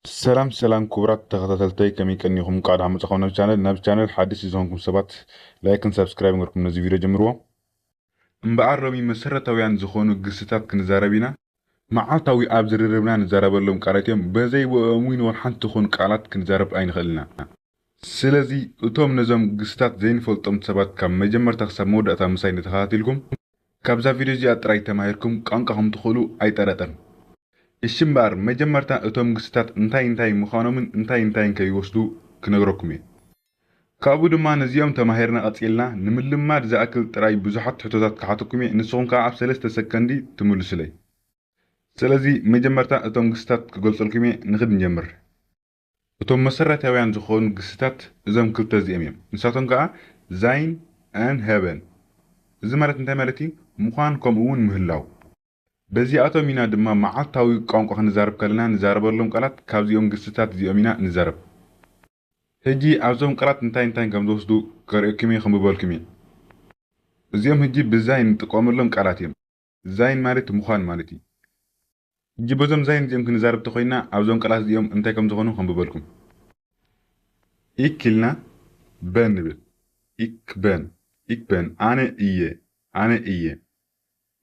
ሰላም ሰላም ክቡራት ተኸታተልተይ፣ ከመይ ቀኒኹም? እንኳዕ ደሓን መጻኹም ናብ ቻነል። ናብ ቻነል ሓድሽ ዝኾንኩም ሰባት ላይክን ሳብስክራይብ ገርኩም ነዚ ቪድዮ ጀምርዎ። እምበኣር ሎሚ መሰረታውያን ዝኾኑ ግስታት ክንዛረብ ኢና። መዓልታዊ ኣብ ዝርርብና ንዛረበሎም ቃላት እዮም። በዘይ ብኦም እውን ሓንቲ ትኹን ቃላት ክንዛረብ ኣይንኽእልና። ስለዚ እቶም ነዞም ግስታት ዘይንፈልጦም ሰባት ካብ መጀመርታ ክሳብ መወዳእታ ምሳይ እንተተኸታቲልኩም፣ ካብዛ ቪድዮ እዚኣ ጥራይ ተማሂርኩም ቋንቋ ከም ትኽእሉ ኣይጠረጥርን። እሺ እምበኣር መጀመርታ እቶም ግስታት እንታይ እንታይ ምዃኖምን እንታይ እንታይ ከይወስዱ ክነግረኩም እየ። ካብኡ ድማ ነዚኦም ተማሂርና ቀጺልና ንምልማድ ዝኣክል ጥራይ ብዙሓት ሕቶታት ክሓተኩም እየ። ንስኹም ከኣ ኣብ ሰለስተ ሰከንዲ ትምልሱለይ። ስለዚ መጀመርታ እቶም ግስታት ክገልጸልኩም እየ። ንኽድ ንጀምር። እቶም መሰረታውያን ዝኾኑ ግስታት እዞም ክልተ እዚኦም እዮም። ንሳቶም ከኣ ዛይን ኣን ሀበን። እዚ ማለት እንታይ ማለት እዩ? ምዃን ከምኡ እውን ምህላው። በዚኣቶም ኢና ድማ መዓልታዊ ቋንቋ ክንዛረብ ከለና ንዛረበሎም ቃላት ካብዚኦም ግስታት እዚኦም ኢና ንዛረብ። ሕጂ ኣብዞም ቃላት እንታይ እንታይ ከም ዝወስዱ ከርእየኩም እየ፣ ከንብበልኩም እየ። እዚኦም ሕጂ ብዛይን እንጥቀመሎም ቃላት እዮም። ዛይን ማለት ምዃን ማለት እዩ። ሕጂ በዞም ዛይን እዚኦም ክንዛረብ ተኾይና ኣብዞም ቃላት እዚኦም እንታይ ከም ዝኾኑ ከንብበልኩም። ኢክ ኢልና በን ንብል። ኢክ በን፣ ኢክ በን፣ ኣነ እየ፣ ኣነ እየ።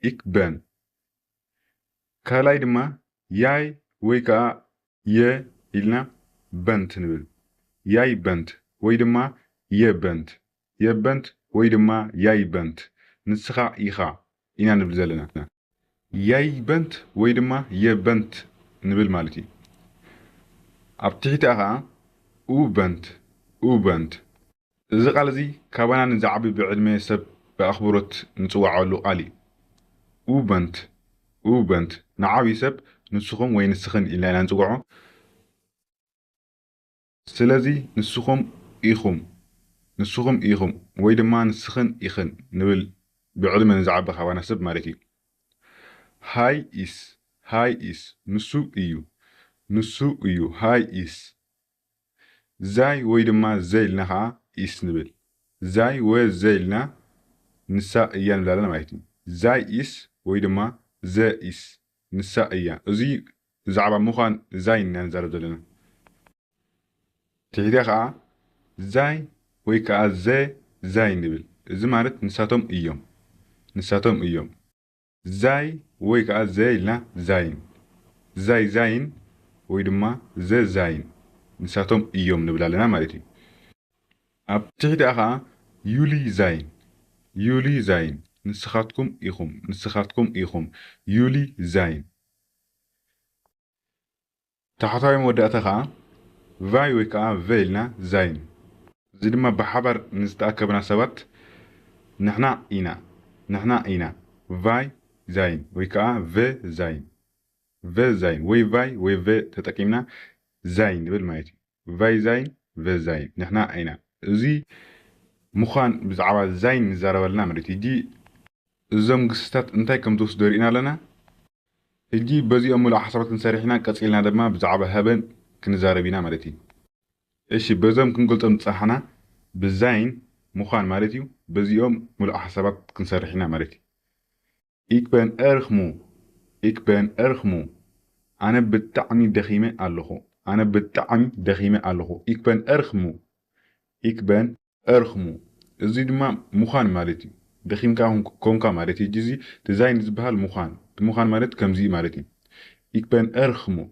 ኢክ በን። ካልኣይ ድማ ያይ ወይ ከዓ የ ኢልና በንት ንብል። ያይ በንት ወይ ድማ የ በንት፣ የ በንት ወይ ድማ ያይ በንት፣ ንስኻ ኢኻ ኢና ንብል ዘለና። ያይ በንት ወይ ድማ የ በንት ንብል ማለት እዩ። ኣብ ትሕቲኣ ኸዓ ኡ በንት፣ ኡ በንት። እዚ ቃል እዚ ካባና ንዝዓቢ ብዕድመ ሰብ ብኣኽብሮት ንጽውዓሉ ቃል እዩ። ኡ በንት፣ ኡ በንት። ንዓቢ ሰብ ንስኹም ወይ ንስኽን ኢልና ኢና ንጽውዖ። ስለዚ ንስኹም ኢኹም፣ ንስኹም ኢኹም ወይ ድማ ንስኽን ኢኽን ንብል ብዕድመ ንዝዓቢ ካባና ሰብ ማለት እዩ። ሃይ ኢስ፣ ሃይ ኢስ፣ ንሱ እዩ፣ ንሱ እዩ፣ ሃይ ኢስ። ዛይ ወይ ድማ ዘ ኢልና ኸዓ ኢስ ንብል። ዛይ ወ ዘ ኢልና ንሳ እያ ንብል ኣለና ማለት እዩ። ዛይ ኢስ ወይ ድማ ዘ ኢስ፣ ንሳ እያ። እዚ ብዛዕባ ምዃን ዛይን ኢና ንዛረብ ዘለና። ትሕቲኣ ኸዓ ዛይ ወይ ከዓ ዘ ዛይን ንብል። እዚ ማለት ንሳቶም እዮም፣ ንሳቶም እዮም። ዛይ ወይ ከዓ ዘ ኢልና ዛይን። ዛይ ዛይን ወይ ድማ ዘ ዛይን፣ ንሳቶም እዮም ንብል ኣለና ማለት እዩ። ኣብ ትሕቲኣ ኸዓ ዩሊ ዛይን፣ ዩሊ ዛይን፣ ንስኻትኩም ኢኹም፣ ንስኻትኩም ኢኹም፣ ዩሊ ዛይን። ታሕታዋይ መወዳእታ ኸዓ ቫይ ወይ ከዓ ቨ ኢልና ዛይን። እዚ ድማ ብሓባር ንዝተኣከብና ሰባት ንሕና ኢና፣ ንሕና ኢና። ቫይ ዛይን ወይ ከዓ ቨ ዛይን፣ ቨ ዛይን ወይ ቫይ ወይ ቨ ተጠቂምና ዛይን ንብል ማለት እዩ። ቫይ ዛይን፣ ቨ ዛይን፣ ንሕና ኢና። እዚ ምዃን ብዛዕባ ዛይን ንዛረበልና ማለት እዩ። ሕጂ እዞም ግስታት እንታይ ከም ዝወስዱ ርኢና ኣለና። ሕጂ በዚኦም ምሉእ ሓሳባት ክንሰርሕ ኢና። ቀጺልና ድማ ብዛዕባ ሀበን ክንዛረብ ኢና ማለት እዩ። እሺ፣ በዞም ክንገልጾም ዝጸሓና ብዛይን ምዃን ማለት እዩ። በዚኦም ምሉእ ሓሳባት ክንሰርሕ ኢና ማለት እዩ። Ik ben erg moe. Ik ben erg moe. ኣነ ብጣዕሚ ደኺመ ኣለኹ። ኣነ ብጣዕሚ ደኺመ ኣለኹ። Ik ben erg moe. Ik ben erg moe. እዚ ድማ ምዃን ማለት እዩ። ደኺምካ ኮንካ ማለት እዩ። እዚ ዛይን ዝበሃል ምዃን። ምዃን ማለት ከምዚ ማለት እዩ። Ik ben erg moe.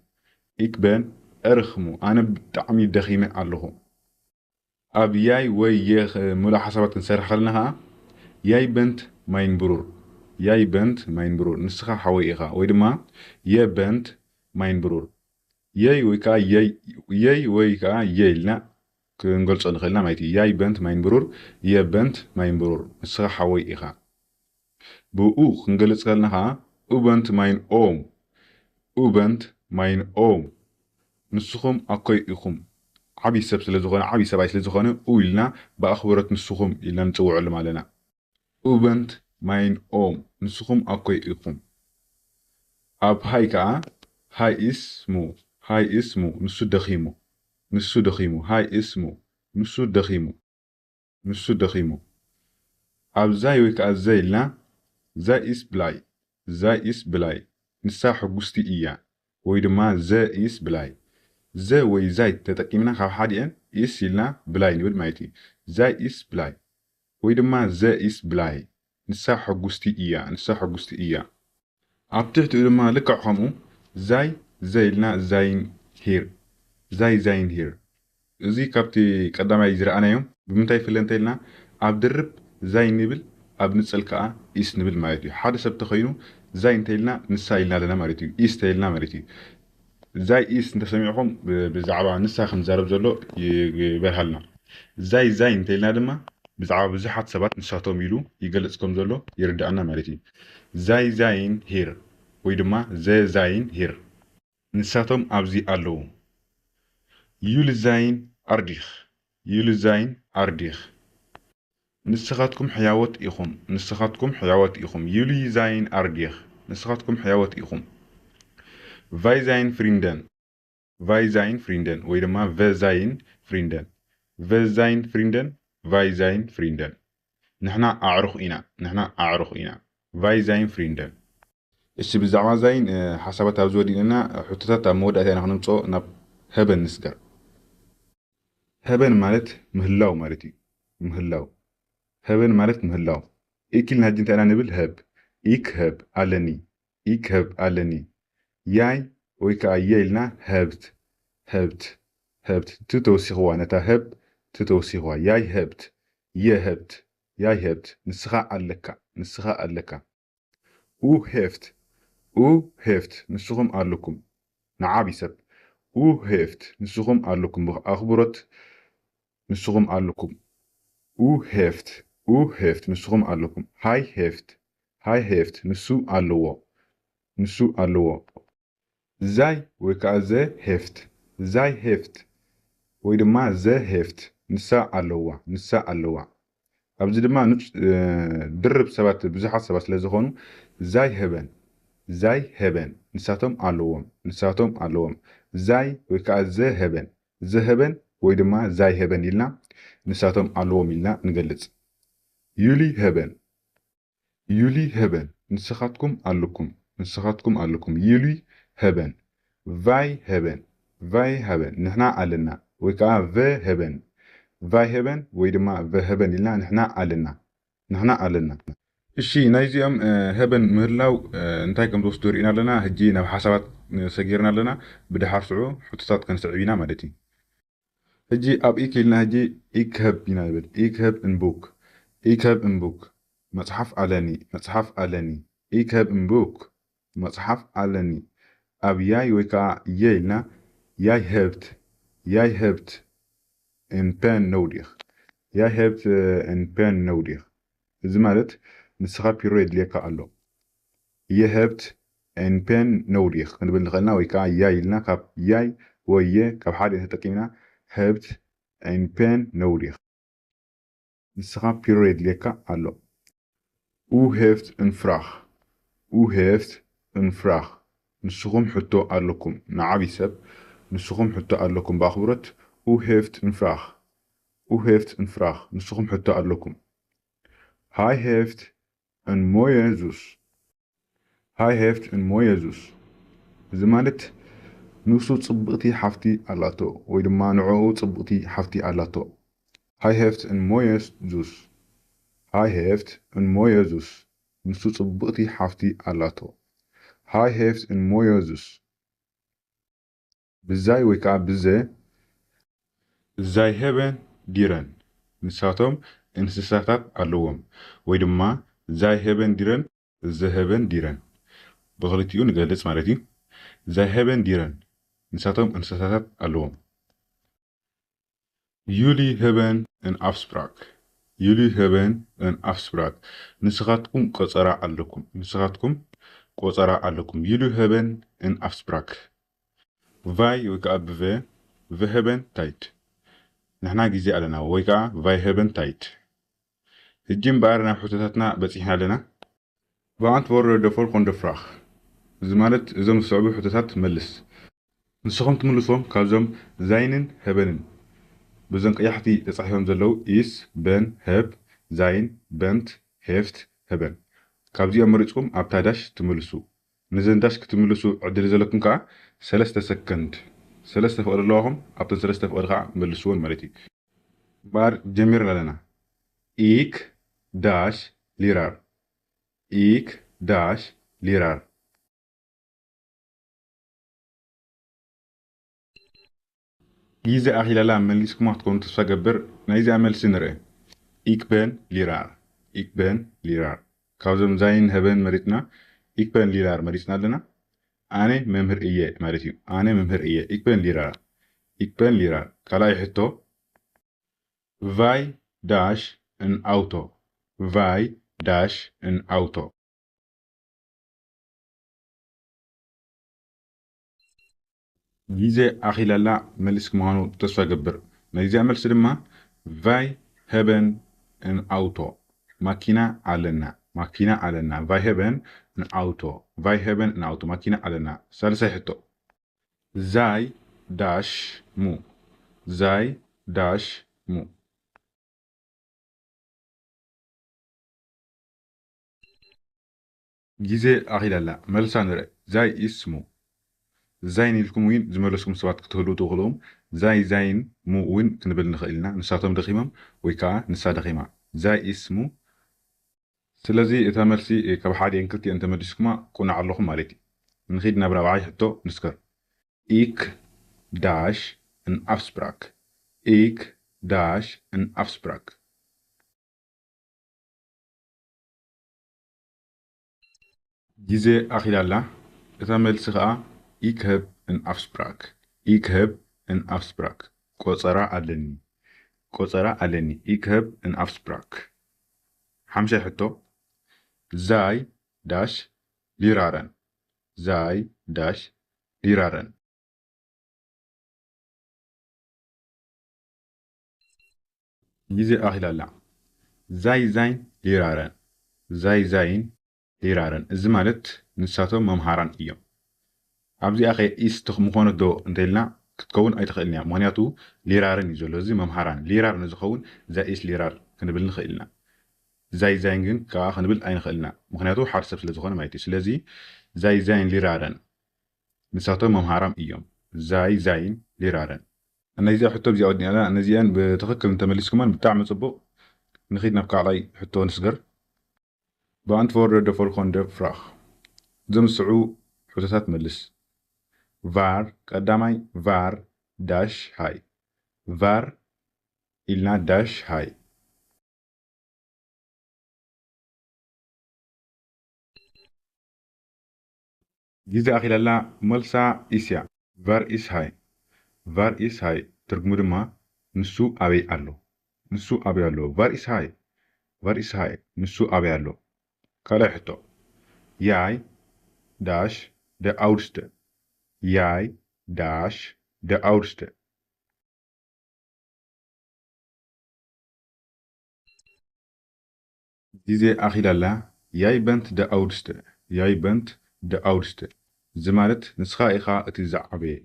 Ik ben erg moe. ኣነ ብጣዕሚ ደኺመ ኣለኹ። ኣብ ያይ ወይ የ ምሉእ ሓሳባት ክንሰርሕ ከለና ኸዓ፣ ያይ በንት ማይን ብሩር፣ ያይ በንት ማይን ብሩር፣ ንስኻ ሓወይ ኢኻ፣ ወይ ድማ የ በንት ማይን ብሩር። የይ ወይ ከዓ የይ፣ የይ ወይ ከዓ የ ኢልና ክንገልጾ ንኽእልና ማለት እዩ። ያይ በንት ማይን ብሩር፣ የ በንት ማይን ብሩር፣ ንስኻ ሓወይ ኢኻ። ብኡ ክንገልጽ ከለና ኸዓ፣ ኡ በንት ማይን ኦም፣ ኡ በንት ማይን ኦም፣ ንስኹም ኣኮይ ኢኹም። ዓቢ ሰብ ስለ ዝኾነ፣ ዓቢ ሰብኣይ ስለ ዝኾነ፣ ኡ ኢልና ብኣኽብሮት ንስኹም ኢልና ንጽውዐሉ ኣለና። ኡ በንት ማይን ኦም፣ ንስኹም ኣኮይ ኢኹም። ኣብ ሃይ ከኣ፣ ሃይ ኢስ ሙ፣ ሃይ ኢስ ሙ፣ ንሱ ደኺሙ፣ ንሱ ደኺሙ፣ ሃይ ኢስ ሙ፣ ንሱ ደኺሙ፣ ንሱ ደኺሙ። ኣብ ዛይ ወይ ከኣ ዘ ኢልና፣ ዛይ ኢስ ብላይ፣ ዛይ ኢስ ብላይ፣ ንሳ ሕጉስቲ እያ፣ ወይ ድማ ዘ ኢስ ብላይ። ዘ ወይ ዛይ ተጠቂምና ካብ ሓዲአን ኢስ ኢልና ብላይ ንብል ማለት እዩ። ዛይ ኢስ ብላይ ወይ ድማ ዘ ኢስ ብላይ፣ ንሳ ሕጉስቲ እያ፣ ንሳ ሕጉስቲ እያ። ኣብ ትሕቲኡ ድማ ልክዕ ከምኡ ዛይ ዘ ኢልና ዛይን ሂር፣ ዛይ ዛይን ሂር። እዚ ካብቲ ቀዳማይ ዝረኣናዮም ብምንታይ ይፍለ እንተ ኢልና፣ ኣብ ድርብ ዛይ ንብል፣ ኣብ ንጽል ከኣ ኢስ ንብል ማለት እዩ። ሓደ ሰብ ተኾይኑ ዛይ እንተ ኢልና ንሳ ኢልና ኣለና ማለት እዩ፣ ኢስ እንተ ኢልና ማለት እዩ። ዛይ ኢስ እንተሰሚዕኹም ብ- ብዛዕባ ንሳ ከም ዝዛረብ ዘሎ ይበርሃልና። ዛይ ዛይን እንተ ኢልና ድማ ብዛዕባ ብዙሓት ሰባት ንሳቶም ኢሉ ይገልጽ ከም ዘሎ ይርዳኣና ማለት እዩ። ዛይ ዛይን ሂር ወይ ድማ ዘ ዛይን ሂር፣ ንሳቶም ኣብዚ ኣለዉ። ዩል ዛይን ኣርዲኽ፣ ዩል ዛይን ኣርዲኽ፣ ንስኻትኩም ሕያወት ኢኹም፣ ንስኻትኩም ሕያወት ኢኹም። ዩሊ ዛይን ኣርዲኽ፣ ንስኻትኩም ሕያወት ኢኹም። ቫይ ዛይን ፍሪንደን፣ ቫይ ዛይን ፍሪንደን ወይ ድማ ቨ ዛይን ፍሪንደን፣ ቨ ዛይን ፍሪንደን፣ ቫይ ዛይን ፍሪንደን። ንሕና ኣዕሩኽ ኢና፣ ንሕና ኣዕሩኽ ኢና። ቫይ ዛይን ፍሪንደን። እሺ፣ ብዛዕባ ዛይን ሓሳባት ኣብ ዝወዲእና ሕቶታት ኣብ መወዳእታ ኢና ክነምፅኦ። ናብ ሀበን ንስገር። ሀበን ማለት ምህላው ማለት እዩ። ምህላው፣ ሀበን ማለት ምህላው። ኢክ ኢልና ሕጂ እንታይ ኢና ንብል? ሀብ፣ ኢክ ሀብ ኣለኒ፣ ኢክ ሀብ ኣለኒ። ያይ ወይ ከዓ የ ኢልና ሀብት፣ ሀብት፣ ሀብት። ት ተወሲኽዋ፣ ነታ ሀብ ት ተወሲኽዋ። ያይ ሀብት፣ የ ሀብት፣ ያይ ሀብት። ንስኻ ኣለካ፣ ንስኻ ኣለካ። ኡ ሄፍት፣ ኡ ሄፍት፣ ንስኹም ኣለኩም። ንዓቢ ሰብ። ኡ ሄፍት፣ ንስኹም ኣለኩም። ብኣኽብሮት፣ ንስኹም ኣለኩም። ኡ ሄፍት፣ ኡ ሄፍት፣ ንስኹም ኣለኩም። ሃይ ሄፍት፣ ሃይ ሄፍት፣ ንሱ ኣለዎ፣ ንሱ ኣለዎ። ዛይ ወይ ከዓ ዘ ሄፍት፣ ዛይ ሄፍት ወይ ድማ ዘ ሄፍት፣ ንሳ ኣለዋ፣ ንሳ ኣለዋ። ኣብዚ ድማ ንጹ-፣ እ፣ ድርብ ሰባት፣ ብዙሓት ሰባት ስለ ዝኾኑ፣ ዛይ ሀበን፣ ዛይ ሀበን፣ ንሳቶም ኣለዎም፣ ንሳቶም ኣለዎም። ዛይ ወይ ከዓ ዘ ሀበን፣ ዘ ሀበን ወይ ድማ ዛይ ሀበን ኢልና ንሳቶም ኣለዎም ኢልና ንገልጽ። ዩሊ ሀበን፣ ዩሊ ሀበን፣ ንስኻትኩም ኣለኩም፣ ንስኻትኩም ኣለኩም። ዩሊ ሀበን፣ ቫይ ሀበን፣ ቫይ ሀበን፣ ንሕና ኣለና። ወይ ከዓ ቨ ሀበን፣ ቫይ ሀበን ወይ ድማ ቨ ሀበን ኢልና ንሕና ኣለና፣ ንሕና ኣለና። እሺ፣ ናይዚኦም፣ እ፣ ሀበን ምህላው፣ እ፣ እንታይ ከም ዝወስዱ ርኢና ኣለና። ሕጂ ናብ ሓሳባት፣ እ፣ ሰጊርና ኣለና። ብድሓር ሽዑ ሕቶታት ከንስዕብ ኢና ማለት እዩ። ሕጂ ኣብ ኢክ ኢልና ሕጂ ኢክ ሀብ ኢና ንብል። ኢክ ሀብ እንቡክ፣ ኢክ ሀብ እንቡክ፣ መጽሓፍ ኣለኒ፣ መጽሓፍ ኣለኒ። ኢክ ሀብ እንቡክ፣ መጽሓፍ ኣለኒ። ኣብ ያይ ወይ ከዓ የ ኢልና ያይ ሀብት፣ ያይ ሀብት፣ en pen nodig። ያይ ሀብት፣ እ፣ en pen nodig። እዚ ማለት ንስኻ ፒሮ የድልየካ ኣሎ። የ ሀብት en pen nodig ክንብል ንኽእልና ወይ ከዓ ያይ ኢልና ካብ ያይ ወይ የ ካብ ሓደ ተጠቂምና ሀብት en pen nodig። ንስኻ ፒሮ የድልየካ ኣሎ። ኡ ሄፍት እንፍራኽ፣ ኡ ሄፍት እንፍራኽ። ንስኹም ሕቶ ኣለኩም። ንዓቢ ሰብ ንስኹም ሕቶ ኣለኩም። ብኣኽብሮት ኡ ሄፍት እንፍራኽ፣ ኡ ሄፍት እንፍራኽ። ንስኹም ሕቶ ኣለኩም። ሃይ ሄፍት en mooie zus። ሃይ ሄፍት en mooie zus። እዚ ማለት ንሱ ጽብቕቲ ሓፍቲ ኣላቶ ወይ ድማ ንዕኡ ጽብቕቲ ሓፍቲ ኣላቶ። ሃይ ሄፍት en mooie zus። ሃይ ሄፍት en mooie zus። ንሱ ጽብቕቲ ሓፍቲ ኣላቶ። ሃይ ሄፍት en mooie zus። ብዛይ ወይ ከዓ ብዘ። ዛይ ሄበን ዲረን። ንሳቶም እንስሳታት ኣለዎም። ወይ ድማ ዛይ ሄበን ዲረን፣ ዘ ሄበን ዲረን። ብኽልቲኡ ንገልጽ ማለት እዩ። ዛይ ሄበን ዲረን። ንሳቶም እንስሳታት ኣለዎም። ዩሊ ሄበን ን ኣፍስፕራክ። ዩሊ ሄበን ን ኣፍስፕራክ። ንስኻትኩም ቆጸራ ኣለኩም። ንስኻትኩም ቆጸራ ኣለኩም። ዩሊ ሄበን ን ኣፍስፕራክ። ቫይ ወይ ከዓ ብቨ፣ ቨ ሄበን ታይት። ንሕና ግዜ ኣለና ወይ ከዓ ቫይ ሄበን ታይት። ሕጂ እምበኣር ናብ ሕቶታትና በጺሕና ኣለና። Beantwoord de volgende vraag። እዚ ማለት እዞም ዝስዕቡ ሕቶታት መልስ። ንስኹም ትምልስዎም ካብዞም ዛይንን ሄበንን። በዞም ቀያሕቲ ተጻሒፎም ዘለዉ ኢስ፣ በን፣ ሄብ፣ ዛይን፣ በንት፣ ሄፍት፣ ሄበን። ካብዚኦም መሪጽኩም ኣብታ ዳሽ ትምልሱ። ነዘን ዳሽ ክትምልሱ ዕድል ዘለኩም ከኣ ሰለስተ ሰከንድ፣ ሰለስተ ፍቕዲ ኣለዋኹም፣ ኣብተን ሰለስተ ፍቕዲ ከዓ መልስዎን ማለት እዩ። እምበኣር ጀሚርና ኣለና። Ik dash leraar. Ik dash leraar. ጊዜ ኣኺላላ መሊስኩማ ክትኮኑ ተስፋ ገብር። ናይዚኣ መልሲ ንርአ። Ik ben leraar. Ik ben leraar. ካብዞም ዛይን ሀበን መሪጽና፣ Ik ben leraar መሪጽና ኣለና። ኣነ መምህር እየ ማለት እዩ። ኣነ መምህር እየ። Ik ben leraar. Ik ben leraar. ካልኣይ ሕቶ፣ Wij dash een auto. Wij dash een auto. ጊዜ ኣኺላላ መሊስኩም ምዃኑ ተስፋ ገብር። ናይዚኣ መልሲ ድማ፣ Wij hebben een auto. ማኪና ኣለና። ማኪና ኣለና። Wij hebben een auto. Wij hebben een auto. ማኪና ኣለና። ሳልሳይ ሕቶ፣ Zij dash moe. Zij dash moe. ጊዜ ኣኺላላ። መልሳ ንርአ። Zij is moe. ዛይን ኢልኩም እውን ዝመለስኩም ሰባት ክትህልዉ ትኽእሉ። ዛይ፣ ዛይን፣ ሙ እውን ክንብል ንኽእል ኢና። ንሳቶም ደኺሞም ወይ ከዓ ንሳ ደኺማ። Zij is moe. ስለዚ እታ መልሲ ካብ ሓዲአን ክልቲአን ተመሊስኩማ ቅኑዕ ኣለኹም ማለት እዩ። ንኺድ ናብ ራብዓይ ሕቶ ንስገር። Ik dash een afspraak. Ik dash een afspraak. ጊዜ ኣኺላላ። እታ መልሲ ኸኣ፣ Ik heb een afspraak. Ik heb een afspraak. ቆጸራ ኣለኒ። ቆጸራ ኣለኒ። Ik heb een afspraak. ሓምሻይ ሕቶ፣ Zij dash leraren. Zij dash leraren. ጊዜ ኣኺላላ። Zij zijn leraren. Zij zijn leraren. እዚ ማለት ንሳቶም መምሃራን እዮም። ኣብዚኣ ኸ is ትኽ-፣ ምኾነት ዶ እንተኢልና ክትከውን ኣይትኽእልን እያ። ምኽንያቱ leraren እዩ ዘሎ። እዚ መምሃራን። Leraar ንዝኸውን zij is leraar ክንብል ንኽእል ኢና። Zij zijn ግን ከዓ ክንብል ኣይንኽእል ኢና። ምኽንያቱ ሓደ ሰብ ስለ ዝኾነ ማለት እዩ። ስለዚ zij zijn leraren። ንሳቶም መምሃራን እዮም። Zij zijn leraren. ነዚኣ ሕቶ እዚኣ ወዲእና ኣለና። ነዚኣን ብትኽክል እንተመሊስኩመን ብጣዕሚ ጽቡቕ። ንኺድ ናብ ካልኣይ ሕቶ ንስገር። Beantwoord de volgende vraag. እዞም ዝስዕቡ ሕቶታት መልስ። Waar፣ ቀዳማይ፣ waar dash hij. Waar ኢልና dash hij. ጊዜ ኣኺላላ። መልሳ is እያ። Waar is hij? Waar is hij? ትርጉሙ ድማ ንሱ ኣበይ ኣሎ? ንሱ ኣበይ ኣሎ? Waar is hij? Waar is hij? ንሱ ኣበይ ኣሎ? ካልኣይ ሕቶ። Jij dash de oudste. Jij dash de oudste. ጊዜ ኣኺላላ። Jij bent de oudste. Jij bent de oudste. እዚ ማለት ንስኻ ኢኻ እቲ ዝዓበየ።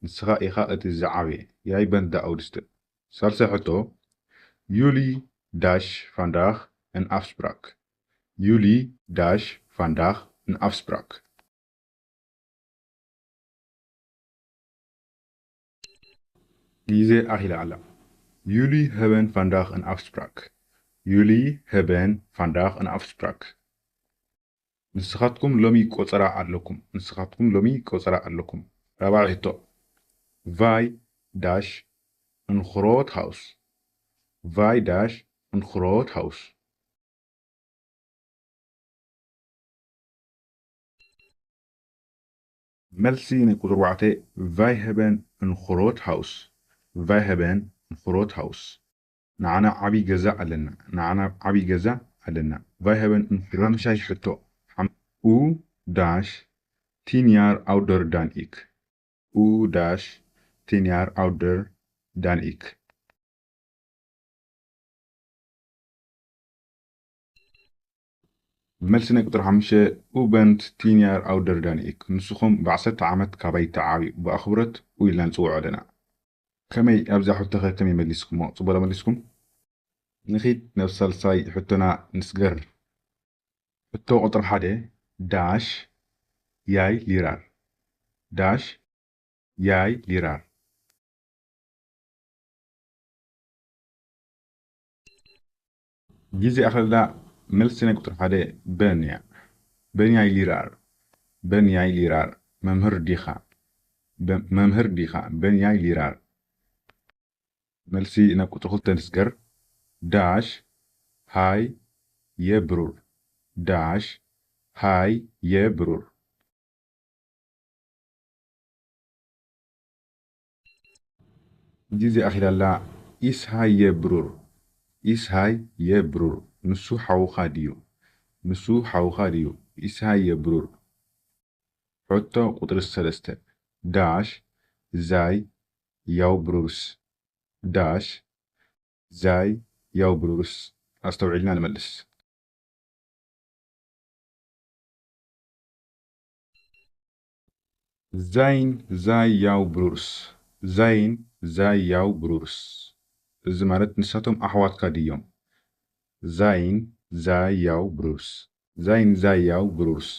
ንስኻ ኢኻ እቲ ዝዓበየ። Jij bent de oudste. ሳልሳይ ሕቶ። Jullie dash vandaag een afspraak. Jullie dash vandaag een afspraak. ጊዜ ኣኺላ ኣላ። Jullie hebben vandaag een afspraak. Jullie hebben vandaag een afspraak. ንስኻትኩም ሎሚ ቆጸራ ኣለኩም። ንስኻትኩም ሎሚ ቆጸራ ኣለኩም። ራብዓይ ሕቶ። Wij dash een groot huis. Wij dash een groot huis. መልሲ ናይ ቁጽሪ ኣርባዕተ። Wij hebben een groot huis. Wij hebben een groot huis. ንዓና ዓቢ ገዛ ኣለና። ንዓና ዓቢ ገዛ ኣለና። Wij hebben een groot ሓምሻይ ሕቶ። ሓም-፣ U dash tien jaar ouder dan ik. U dash tien jaar ouder dan ik. መልሲ ናይ ቁጽሪ ሓሙሽተ። U bent tien jaar ouder dan ik. ንስኹም ብዓሰርተ ዓመት ካባይ ትዓብዩ። ብኣኽብሮት U ኢልና ንጽውዖ ኣለና። ከመይ ኣብዛ ሕቶ ኸ ከመይ መሊስኩሞ? ጽቡቕ ዶ መሊስኩም? ንኺድ ናብ ሳልሳይ ሕቶና ንስገር። ሕቶ ቁጽሪ ሓደ። Dash jij leraar. Dash ཡའི་ལܝܪར። ጊዜ ኣኸለላ መልሲ ናይ ቁፅሪ ሓደ በን እያ። በን ያይ ሊራር፣ በን ያይ ሊራር፣ መምህር ዲኻ? በ-፣ መምህር ዲኻ? በን ያይ ሊራር። መልሲ ናብ ቁፅሪ ክልተ ንስገር። ዳሽ፣ ሃይ፣ የብሩር። ዳሽ፣ ሃይ፣ የብሩር። ጊዜ ኣኺላላ። ኢስሃይ የብሩር፣ ኢስሃይ የብሩር። ንሱ ሓውኻ ድዩ? ንሱ ሓውኻ ድዩ? ኢስሃይ የብሩር። ሕቶ ቁፅሪ ሰለስተ። ዳሽ፣ ዛይ፣ ያው ብሩርስ። ዳሽ፣ ዛይ፣ ያው ብሩርስ። ኣስተውዒልና ንመልስ። ዛይን ዛይ ያው ብሩርስ። ዛይን ዛይ ያው ብሩርስ። እዚ ማለት ንሳቶም ኣሕዋትካ ድዮም? ዛይን ዛይ ያው ብሩርስ። ዛይን ዛይ ያው ብሩርስ።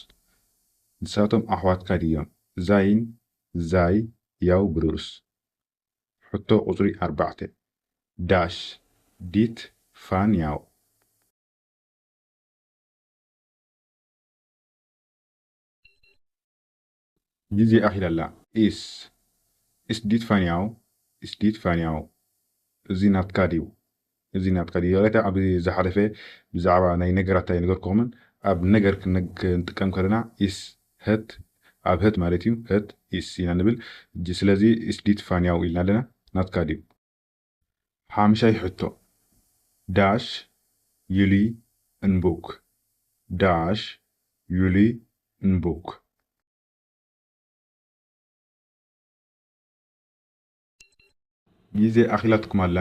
ንሳቶም ኣሕዋትካ ድዮም? ዛይን ዛይ ያው ብሩርስ። ሕቶ ቁፅሪ ኣርባዕተ። ዳሽ፣ ዲት፣ ፋን፣ ያው። ጊዜ ኣኺላላ። ኢስ፣ ኢስ ዲት ፋን ያው፣ ኢስ ዲት ፋን ያው። እዚ ናትካ ድዩ? እዚ ናትካ ድዩ? ላይታ ኣብ ዝሓለፈ ብዛዕባ ናይ ነገራት ኣይነገርኩኹምን። ኣብ ነገር ክነግ-፣ ክንጥቀም ከለና ኢስ፣ ህት፣ ኣብ ህት ማለት እዩ፣ ህት፣ ኢስ ኢና ንብል። እጂ ስለዚ ኢስ ዲት ፋን ያው ኢልና ኣለና። ናትካ ድዩ? ሓምሻይ ሕቶ። ዳሽ፣ ዩሊ፣ እንቡክ። ዳሽ፣ ዩሊ፣ እንቡክ። ጊዜ ኣኺላትኩም ኣላ።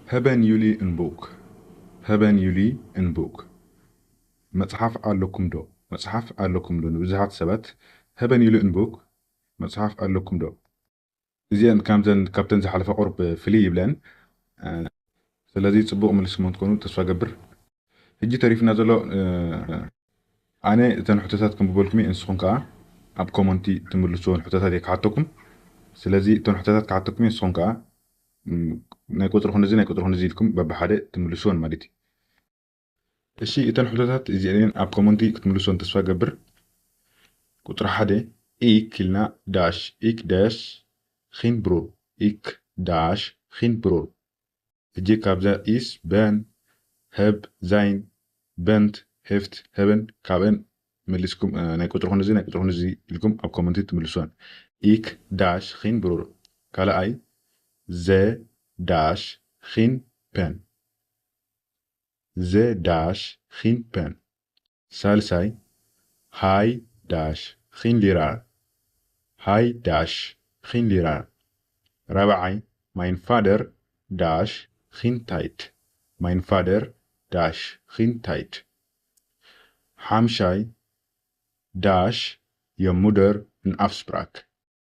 Haben Juli ein Buch? Haben Juli ein Buch? መጽሓፍ ኣለኩም ዶ? መጽሓፍ ኣለኩም ዶ? ንብዙሓት ሰባት፣ Haben Juli ein Buch? መጽሓፍ ኣለኩም ዶ? እዚአን ካብዘን፣ ካብተን ዝሓለፈ ቁሩብ ፍልይ ይብለን። እ፣ ስለዚ ጽቡቕ መልስኩም ትኮኑ ተስፋ ገብር። ሕጂ ተሪፍና ዘሎ፣ እ፣ ኣነ እተን ሕቶታት ክንብበልኩም እየ፣ ንስኹም ከኣ ኣብ ኮመንቲ ትምልስዎን ሕቶታት እየ ክሓተኩም። ስለዚ እተን ሕቶታት ክሓተኩም እየ፣ ንስኹም ከኣ፣ ም፣ ናይ ቁጽሪ ክንድዚ፣ ናይ ቁጽሪ ክንድዚ ኢልኩም በብሓደ ትምልስዎን ማለት እዩ። እሺ፣ እተን ሕቶታት እዚአን ኣብ ኮመንቲ ክትምልስዎን ተስፋ ገብር። ቁጽሪ ሓደ፣ ኢክ ኢልና ዳሽ፣ ኢክ ዳሽ፣ ኺን ብሩር፣ ኢክ ዳሽ፣ ኺን ብሩር። ሕጂ ካብዛ ኢስ፣ በን፣ ህብ፣ ዛይን፣ በንት፣ ህፍት፣ ህብን፣ ካብን መሊስኩም፣ እ፣ ናይ ቁጽሪ ክንድዚ፣ ናይ ቁጽሪ ክንድዚ ኢልኩም ኣብ ኮመንቲ ትምልስወን። ኢክ ዳሽ ኺን ብሩር። ካልኣይ፣ ዘ ዳሽ ኺን ፐን። ዘ ዳሽ ኺን ፐን። ሳልሳይ፣ ሃይ ዳሽ ኺን ሊራር። ሃይ ዳሽ ኺን ሊራር። ራብዓይ፣ ማይን ፋደር ዳሽ ኺን ታይት። ማይን ፋደር ዳሽ ኺን ታይት። ሓምሻይ፣ ዳሽ የሙደር ንኣፍስፕራክ።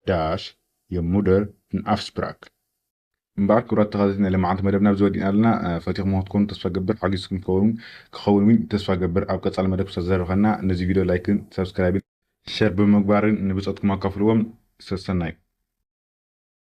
ዳሽ የሙደር ንኣፍስፕራክ። እምበኣር ክቡራት ተኸታተልቲ ናይ ለማዓንቲ መደብና ኣብዚ ወዲእና ኣለና። እ፣ ፈቲኹም ክትኮኑ ተስፋ ገብር፣ ሓጊዝኩም ክኸውን፣ ክኸውን እውን ተስፋ ገብር። ኣብ ቀጻሊ መደብ ክሳብ ዘረኸና ነዚ ቪድዮ ላይክን ሳብስክራይብን ሸር ብምግባርን ንብጾትኩም ኣካፍልዎም። ሰሰናዩ።